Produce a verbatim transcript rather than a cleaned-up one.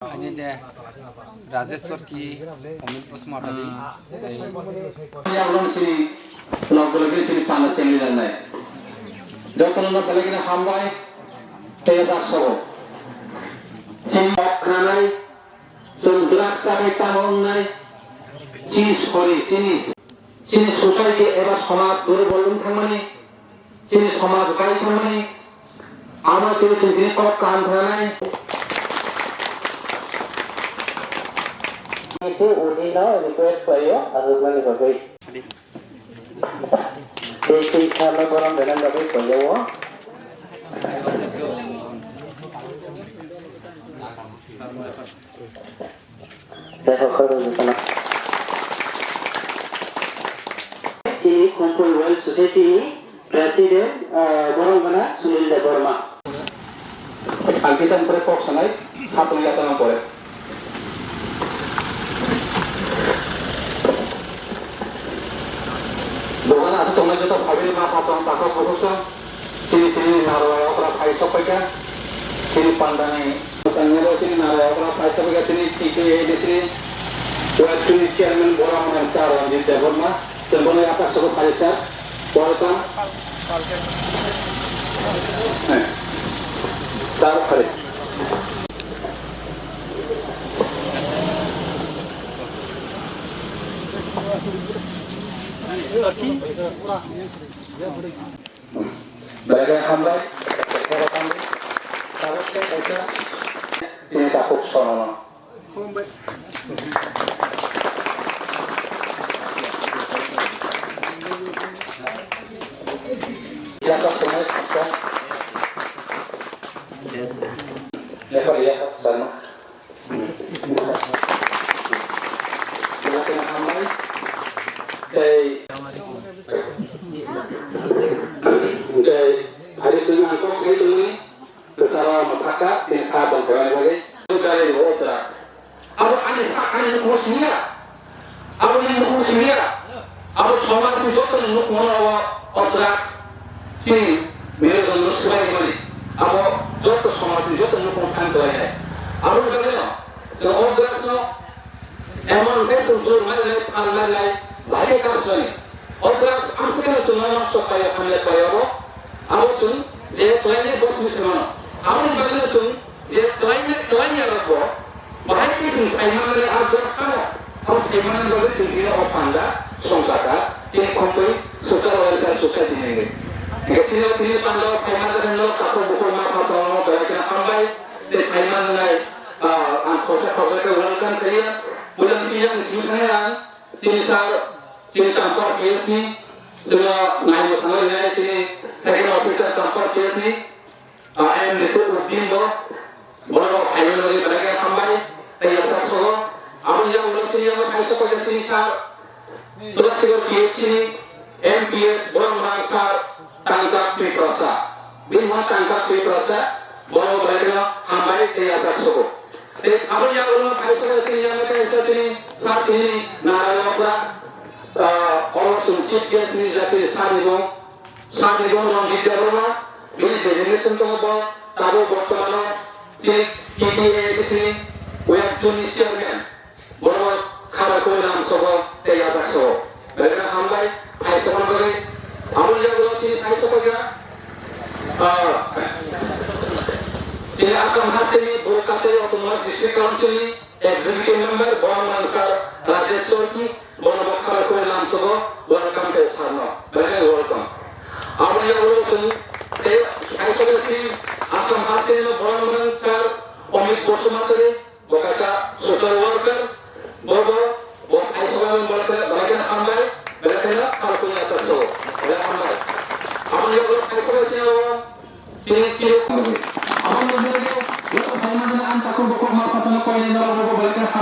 Ani de Rajesh Sorki, Omit Bosma Dadi, tei yang belum sini, log lagi sini panas yang di dalam. Jotono belai kheno hambai, tei dak sobo. Sini khanai, sum drugs sabai tamo wngnai, sini sori, sini, sini society eba somaj durbol wng thangmani, sini somaj bai thangmani, amo tei sini tini kok kaham khanai. Isi udi no request khlaio, aswkmani bagwi. Tei twi tharno borom rwna bagwi koiyo. Tei hokor rwjak khna. Chini Khumpui World Society ni President, ah, borom gana Sunil Debbarma. Ang kisa pore kok sanai, satong yachang pore. Dogana asa tongnai joto phabil ma phasong takhok bukhuk song, chini chini narwai okra phai sokpaikha, chini pandani tangni bo chini narwai okra phai sokpaikha, chini T K A D C ni web chini chairman Boram Ransa Ranjit Debbarma, chwng bono yaphar sogo phai sir, welcome. Sir, phai. Belai khe hambai. Chini takhuk sono. Yaphar songwi khakchang. Yaphar, yaphar, sir. Belai kheno hambai. Tei, tei, hari chwng ang kok sai tongmani, kwcharo mwthakha, tei sa tong khaimani bagwi. Gari rw o drugs. Abo ani sa, ani nukung simiya. Abo ni nukung simiya. Abo somaj ni joto ni nukung o, o drugs. Chini mero jong no swbai mani. Abo joto somaj ni joto nukung than kwlai nai. Abo ni bagwi no, chwng o drugs no emon khe chwng jur mai lai, phan mai lai, bahai khe kasu nai. O drugs aswk khe no chwng no nosto khlai o, hamya khlai o bo. Abo chwng je khlai nai bo chwng se mano. Abo ni bagwi no chwng je khlai nai, khlai ya rok bo. Bahai khe chwng sai man lai a drugs kha no. Abo sai man bagwi chwng tini o panda songsa kha. Chini Khumpui Social Welfare Society ni hwnwi. Hingke chini o tini panda o phai man lai no takhuk bukhuk ma pha song no belai kheno hambai. Tei phai man lai, ah, ang khorsa khorsa khe welcome khlai ya. Puila chini yang simi thang ya ang. Chini sir, chini Champar P S ni, chwngno naimwthangwi rinai chini second officer Champar P S ni, ah, M D C Uddin bo, borok bo phaimani bagwi belai khe hambai, tei yasa sogo. Aboni yagulo chini yago phai sokphaikha chini sir, Tulasigar P H C ni M P S borok rang sir, Tangka Tiprasa. Bini mung Tangka Tiprasa, borok belai kheno hambai tei yasa sogo. Tei aboni yagulo phai sokphaikha chini yago kaisa chini sir tini Narayan Okra, ah, oro chwng chief guest ni jasi sir ni mung, sir ni mung Ranjit Debbarma, bini designation tongo bo, tabuk bortomano chini T T A A D C ni web zone ni chairman. Borok khabar koi lam sobo tei yadak sobo. Belai no hambai, phai tongma bagwi. Aboni yagulo chini phai sokphaikha, ah, chini Assam hasteni Bru Katai Autonomous District Council ni Executive Member Borom Rang sir Rajesh Sorki, bono bo khabar koi lam sobo, welcome tei sir no. Belai welcome. Aboni yagulo chwng tei phai sokphaikha chini Assam hasteni no Borom Rang sir Omit Basumatary, Bo kaisa social worker, bo, bo, bo phai sokmani bo khe, bo khe hambai, bo khe no khar kuni asar so, bo hambai. Aboni yago phai sokmani sini o, chini chini